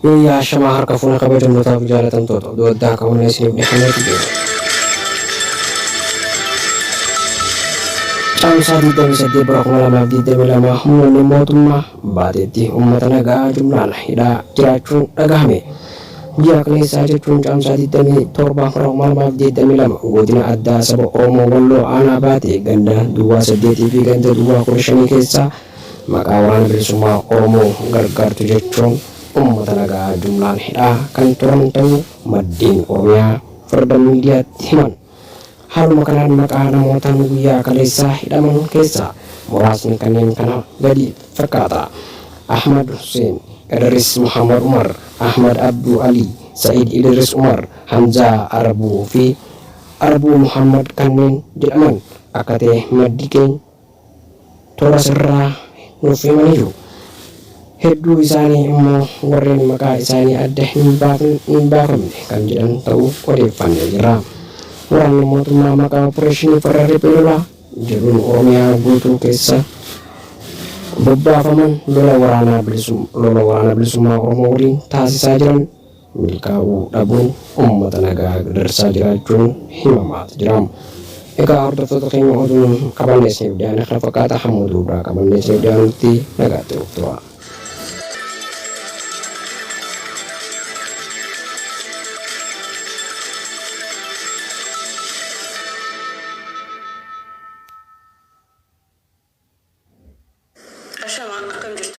Yooyyaa ashamaa harka fuune kabajamtootaaf jaalatamtoota oduu addaa qabannee isiniif dhiyaanneetu jira. Caamsaa 28 bara 2022 humnoonni mootummaa baateetti uummata nagaa jumlaan hidhaa jiraachuun dhagahame. Guyyaa kaleessaa jechuun Caamsaa 27 bara 2022 godina addaa saba Oromoo Walloo aanaa Baatee ganda duwwaa 8 fi ganda duwwaa 15 keessaa maqaa Waraana Bilisummaa Oromoo gargaartu jechuun uummata nagaa jumlaan hidhaa kan turan ta'uu maddeen Oromiyaa Freedom Miidiyaatti himan. Haaluma kanaan maqaa namootaan guyyaa kaleessaa hidhaman keessaa muraasni kanneen kana gadi fakkaata. Ahmad Hussein, Idris Muhammad Umar, Ahmad Abduu Ali, Sa'id Idris Umar, Hamzaa Arbuu fi Arbuu Muhammad kanneen jedhaman akka ta'e maddi keenya toora sirraa nuuf himaniiru. Hedduu isaanii immoo warreen maqaa isaanii adda hin baafamne kan jedhan ta'uu odeeffannee jirra. Waraanni mootummaa maqaa opereeshinii farra riphee lolaa jedhuun Oromiyaa guutuu keessa bobbaafaman lola waraanaa lola waraana bilisummaa Oromoo waliin taasisaa jiran milkaa'uu dhabuun uummata nagaa gidirsaa jiraachuun himamaa jira. Egaa hordoftoota keenya oduun qabannee isiniif dhiyaanne kana fakkaata, hamma oduu biraa qabannee isiniif dhiyaanutti nagaatti nuuf tura.